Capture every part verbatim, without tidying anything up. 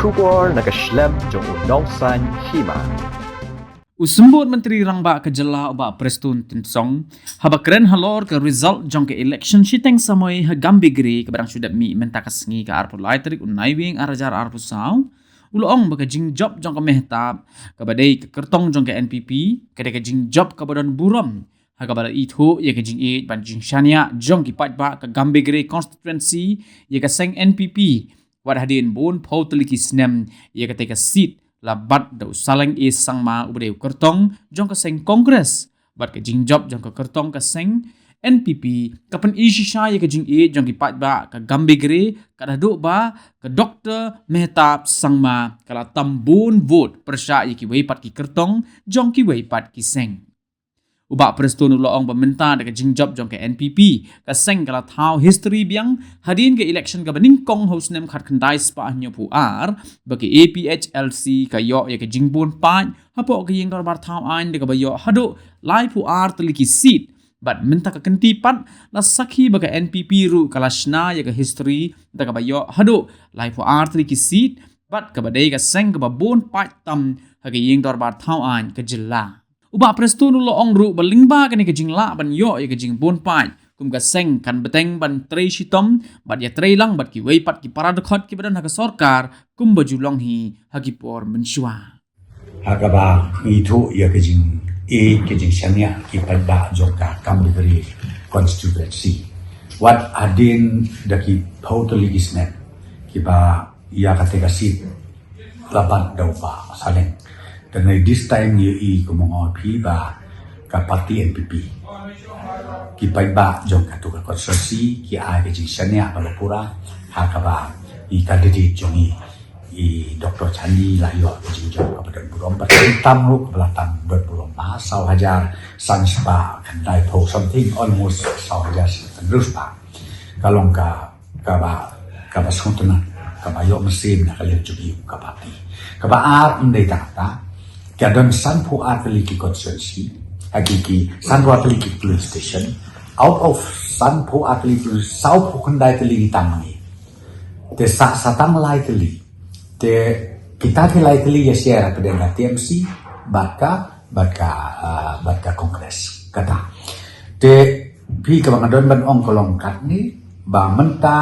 Khubor na ka shlem jong u Nongsaiñ Hima. U Symbud Myntri Rangbah ka Jylla u Bah Prestone Tynsong haba kren halor ka result jong ka election shiteng samoi ha Gambegre kaba dang shu dep mih mynta ka sngi ka arphew lai tarik u Naiwieng ar hajar arphew saw, u la ong ba ka jingjop jong ka Mehtab kaba dei ka kyrtong jong ka N P P ka dei ka jingjop kaba don burom ha kaba la ithuh ïa ka jingïeit bad jingshaniah jong ki paidbah ka Gambegre constituency ïa ka seng N P P. Wat hadien bun phew tylli ki snem ïa katei ka seat la bat da u Saleng A Sangma uba dei u kyrtong jong ka seng Congress, bad ka jingjop jong ka kyrtong ka seng N P P ka pyni shisha ïa ka jingïeit jong ki paidbah ka Gambegre, kat haduh ba ka Doktor Mehtab Sangma ka la tam bun vote pyrshah ïa kiwei pat ki kyrtong jong kiwei pat ki seng. U Bah Prestone u la ong ba mynta da ka jingjop jong ka N P P, ka seng ka la thaw history biang hadien ka election kaba nyngkong ha u snem khatkhyndai spah hynñiewphew ar ba ka A P H L C ka ïoh ïa ka jingbun paid hapoh ka ïing dorbar thaw aiñ da kaba ïoh haduh laiphew ar tylli ki seat. Bad mynta ka kynti pat la sakhi ba ka N P P ruh ka la shna ïa ka history da kaba ïoh haduh laiphew ar tylli ki seat, bad kaba dei ka seng kaba bun paid tam ha ka ïing dorbar thaw aiñ ka jylla. U Bah Prestone u la ong ruh ba lyngba kane ka jinglah ban ïoh ïa ka jingbun paid kum ka seng kan bteng ban trei shitom bad ïatreilang bad kiwei pat ki para dkhot kiba don ha ka sorkar kumba ju long hi ha ki por mynshuwa. Ha kaba ngi ithuh ïa ka jingïeit ka jingshaniah ki paidbah jong ka Gambegre constituency. Wat hadien da ki phew tylli ki snem kiba ïa katei ka seat la bat da u Bah Saleng. Te ngi this time ngi ïohi kumba nga ong ïa phi ba ka party N P P, ki paidbah jong katei ka constituency ki ai ka jingshaniah ba la pura ha kaba i candidate jong i, i Doktor Channi la ïoh ka jingjop kaba don burom, bad ki tam ruh kaba la tam don burom ba saw hajar san spah khyndai phew something, almost saw hajar san phew spah. Ka long ka kaba, kaba sngewtynnat, kaba ïoh mynsiem na ka liang jong i ka party. Kaba ar, ym dei tang kata, ka don sanphew ar tylli ki constituency, ha ki, ki sanphew ar tylli ki polling station, out of sanphew ar tylli, sawphew khyndai tylli ki tang ma ngi. Te sa, sa tang lai tylli. Te kita ki lai tylli ïa share hapdeng ka T M C bad ka, bad ka, ah, bad ka Congress. Kata. Te phi, kaba nga don ban ong ka long katne, ba mynta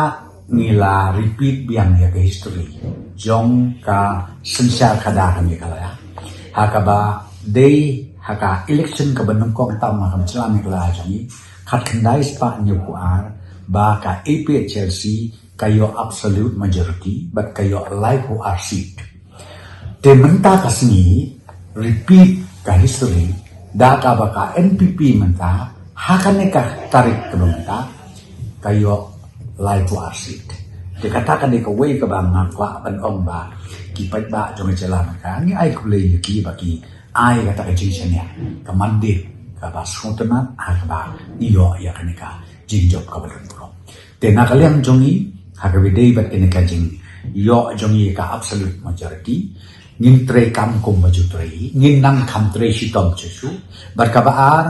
ngi la repeat biang ïa ka history jong ka synshar khadar ha Meghalaya. Ha kaba dei ha ka election kaba nyngkong tam ha ka jylla Meghalaya jong ngi, khatkhyndai spah hynñiewphew ar, ba ka A P H L C ka ïoh absolute majority bad ka ïoh laiphew ar seat. Te mynta ka sngi repeat ka history da kaba ka N P P mynta ha kane ka tarik kaba mynta ka ïoh laiphew ar seat. Te kata ka dei kawei kaba nga kwah ban ong ba ki paidbah jong ka jylla mynta ngi ai khublei ïa ki ba ki ai kata ka jingshaniah ka mandate kaba sngewtynnat ha kaba ngi ïoh ïa kane ka jingjop kaba don burom. Te na ka liang jong ngi ha kaba dei bad kane ka jingïoh jong ngi ka absolute majority, ngin trei kam kumba ju trei, ngin nang kham trei shitom shuh shuh. Bad kaba ar,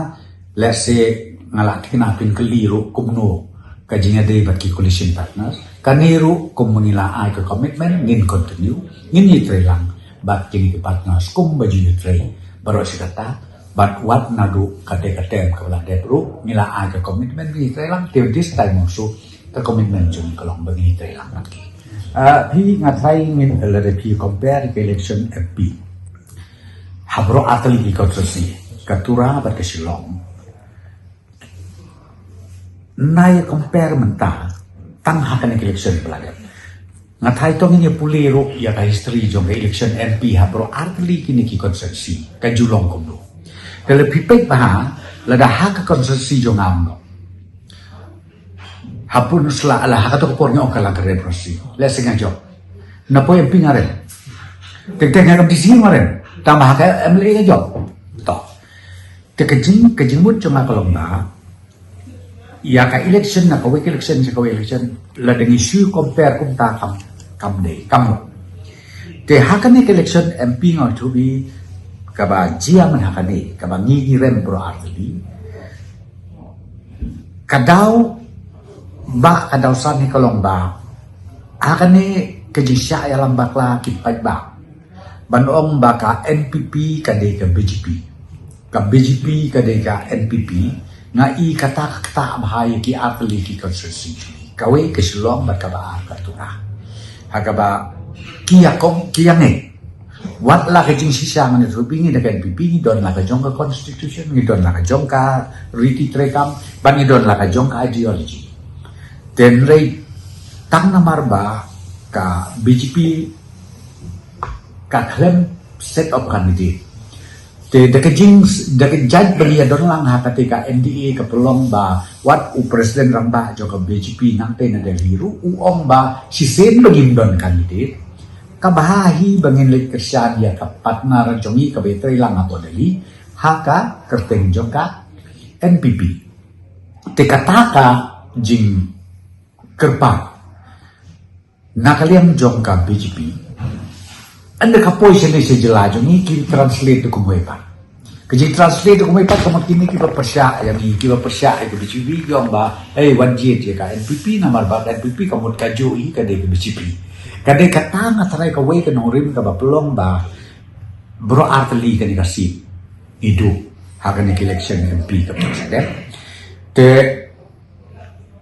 let's say, nga la thikna phin kylli ruh kumno ka jingïadei bad ki coalition partners. Kane ruh kumba ngi la ai ka commitment, ngin continue, ngin ïatreilang bad kine ki partners kumba ju ïatrei baroh shi katta. Bad wat naduh katei ka term kaba la dep ruh ngi la ai ka commitment, ngi ïatreilang. Till this time also ka commitment jong ngi ka long ba ngi ïatreilang bad ki. Ah, phi, nga tharai ngin, lada phi compare ka election M P ha baroh artylli ki constituency, ka Tura bad ka Shillong, nai compare mynta tang ha kane ka election ba la dep. Nga tharai to ngin ïa pule ruh ïa ka history jong ka election M P ha baroh artylli kine ki constituency ka ju long kumno. Te lada phi peit bha, lada ha ka constituency jong nga, ha Pynursla, la ha kato ka por ngi ong ka Langkardem constituency, lehse nga jop. Na poi M P nga rem. Te te nga M D C nga rem. Tang ba ha ka M L A nga jop. To. Te ka jing, ka jingmut jong nga ka long ba ïa ka election na kawei ka election sha kawei election, lada ngi shu compare kumta kam, kam dei, kam long. Te ha kane ka election M P nga ong to be kaba jia man ha kane, kaba ngi ngi rem baroh artylli. Ka daw ba, ka daw san hi ka long ba ha kane Ka jingshah ïalam bakla ki paidbah ban ong ba ka N P P ka dei ka B J P, ka B J P ka dei ka N P P, nga i kata ka ktah bha ïa ki artylli ki constituency. Kawei ka Shillong bad kaba ar ka Tura. Ha kaba ki ïa kong ki ïa ngeit. Wat la ka jingshisha ngan ïathuh phi, ngi da ka N P P ngi don la ka jong ka constitution, ngi don la ka jong ka riti treikam, bad ngi don la ka jong ka ideology. Te hynrei tang namar ba ka B J P ka khlem set of candidate. Te da ka jing, da ka jait ba ngi ïa don lang ha kata ka N D A ka pynlong ba wat u president rangbah jong ka B J P nangta na Delhi ruh u ong ba shisien ba ngim don candidate. Kaba ha hi ba ngin leit kyrshan ïa ka partner jong ngi kaba ïatrei lang hapoh Delhi ha ka kyrteng jong ka N P P. Te kata ka jingkyrpad na ka liang jong ka B J P. Ynda ka poi shane sha jylla jong ngi ki translate da kumwei pat. Ka jing translate da kumwei pat ka mut kine kiba pyrshah ïa ngi, kiba pyrshah ïa ka B J P ki ong ba, "Ei, wan jied ïa ka N P P namar ba ka N P P ka mut ka juh hi, ka dei ka B J P." Ka dei kata nga tharai kawei ka nongrim kaba pynlong ba baroh artylli kane ka seat ngi duh ha kane ka election M P ka pynstep. Te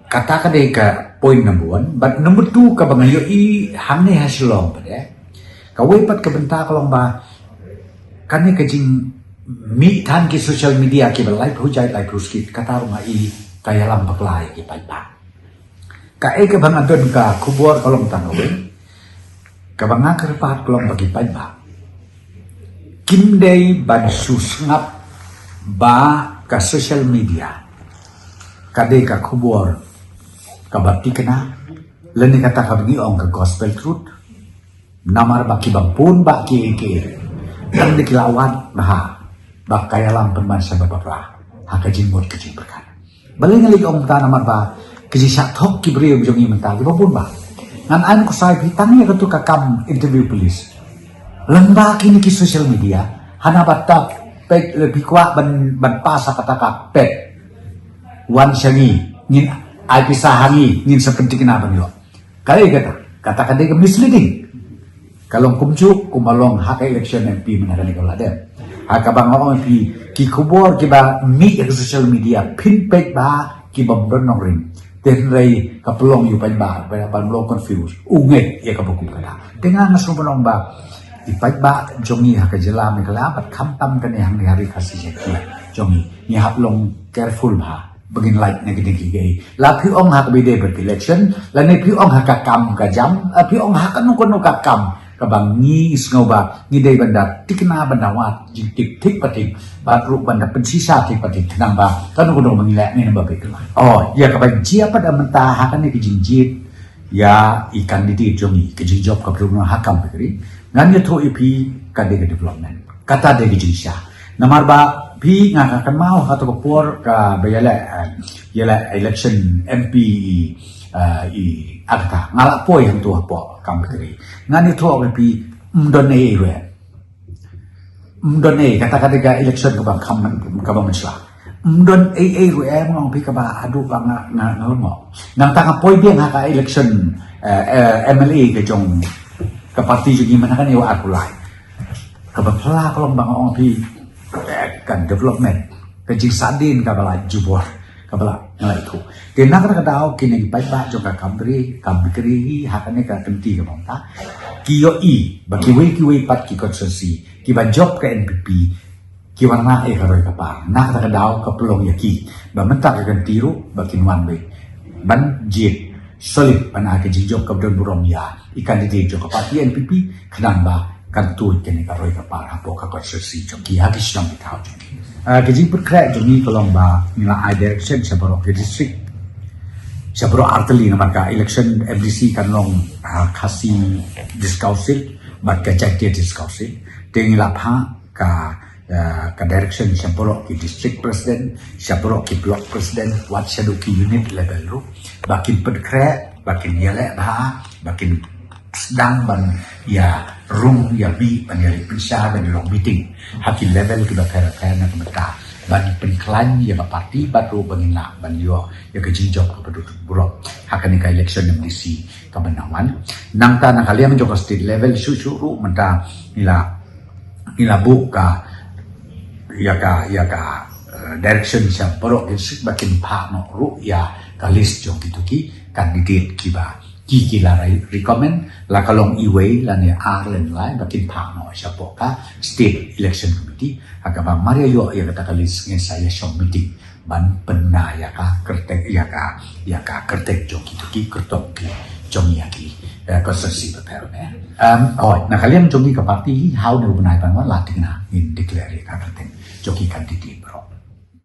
kata ka dei ka point number one. But number two kaba nga ïohi hangne ha Shillong pat, eh, kawei pat ka bynta ka long ba kane ka jingmih than ki social media kiba laiphew jait laiphew skit, kata ruh nga i ka ïalam bakla ïa ki paidbah. Kaei kaba nga don ka khubor ka long tang kawei. Kaba nga kyrpad ka long ba ki paidbah kim dei ban shu sngap ba ka social media ka dei ka khubor kaba thikna, lane kata kaba ngi ong ka gospel truth. Namar ba kiba bun ba ki, ki tang da ki la wad bha ba ka ïalam pynban sa ba bapra ha ka jingmut ka jingpyrkhat. Balei nga leh ong mynta? Namar ba ki jingshah thok ki briew jong ngi mynta kiba bun ba ngan ai kusai phi tang ïa katu ka kam interview police. Lem ba kine ki social media hana ba tap pet le phi kwah ban, ban pass ha kata ka pet. Wan sha ngi, ngin ai pisa ha ngi, ngin sa pynthikna ban ïoh. Kaei kata? Kata ka dei ka misleading. Ka long kumjuh kumba long ha ka election M P mynta kane ka la dep. Ha kaba nga ong phi ki khubor kiba mih ha ka social media phin peit ba kiba don nongrim. Te hynrei ka pynlong ïa u paidbah, paidbah ban long confuse. U ngeit ïa kaba kum kata. Te nga nga sngewbha ban ong ba i paidbah jong ngi ha ka jylla Meghalaya bad khamtam kane hangne ha Ri Khasi Jaiñtia jong ngi, ngi hap long careful bha ba ngin lait na ki ding ki gei. La phi ong ha kaba ïadei bad election, lane phi ong ha ka kam ka jam, la phi ong ha kano kano ka kam kaba ngi sngew ba ngi dei ban da thikna, ban da wad jingthik thik pa thik, bad ruh ban da pynshisha thik pa thik, khnang ba kano kano ba ngi leh ngin ym ba bit. Oh, ïa kaba jia pat mynta ha kane ka jingjied ïa i candidate jong ngi, ka jingjop kaba dei ha Kam Bakri, ngan ïathuh ïa phi ka dei ka development. Kata dei ka jingshisha. Namar ba phi, nga ka kynmaw ha kato ka por kaba ïaleh, eh, ïaleh election M P i, eh, i, ah, kata nga la poi hangto hapoh Kam Bakri. Ngan ïathuh ïa phi, ym don ei ei ruh em. Ym don ei, kata ka dei ka election kaba kham, kaba mynshuwa. Ym don ei ei ruh em, nga ong phi, kaba haduh ba nga, nga, nga lyngngoh. Nangta nga poi biang ha ka election, eh, eh, M L A ka jong ka party jong ngi mynta kane, wa ar phew lai. Kaba phylla ka long ba nga ong phi, eh, ka development, ka jingsahdien kaba la jubor, kaba la, nga la ïathuh. Te na kata ka daw kine ki paidbah jong ka Kam Bakri, Kam Bakri ha kane ka kynti kaba mynta ki ïohi ba kiwei kiwei pat ki constituency kiba jop ka N P P ki wan na ei ka roi ka par. Na kata ka daw ka pynlong ïa ki ba mynta ka kynti ruh ba kin wan beit ban jied solid ban ai ka jingjop kaba don burom ïa i candidate jong ka party N P P, khnang ba kan tuid kane ka roi ka par hapoh ka constituency jong ki ha ki shnong ki thaw jong ki. Ah, ka jingpynkhreh jong ngi ka long ba ngi la ai direction sha baroh ki district, sha baroh artylli, namar ka election M D C kan long, ah, Khasi District Council bad ka Jaiñtia District Council. Te ngi la phah ka, eh, ka direction sha baroh ki district president, sha baroh ki block president, wat shaduh ki unit level ruh, ba kin pynkhreh, ba kin ïaleh bha, ba kin sdang ban ïa rung ïa mih, ban ïa leit pynshai, ban ïa long meeting ha ki level kiba pher pher na ka bynta ban pynkhlaiñ ïa ka party bad ruh ba ngin lah ban ïoh ïa ka jingjop kaba duk burom ha kane ka election MDC kaba nang wan. Nangta na ka liang jong ka state level shuh shuh ruh mynta ngi la ngi la buh ka ïa ka ïa ka eh, direction sha baroh ki district ba kin phah noh ruh ïa ka list jong kito ki candidate kiba ki ki la recommend la ka long iwei lane ar lane lai ba kin phah noh sha ka state election committee ha kaba mar ïa ïoh ïa kata ka list ngin sa ïa shong meeting ban pynbna ïa ka kyrteng ïa ka ïa ka kyrteng jong kito ki kyrtong ki jong ïa ki eh, constituency ba pher ne. Um, oh, na ka liang jong ngi ka party hi hau ne u bnai ban wan la thikna ngin declare ïa ka kyrteng jong ki candidate baroh.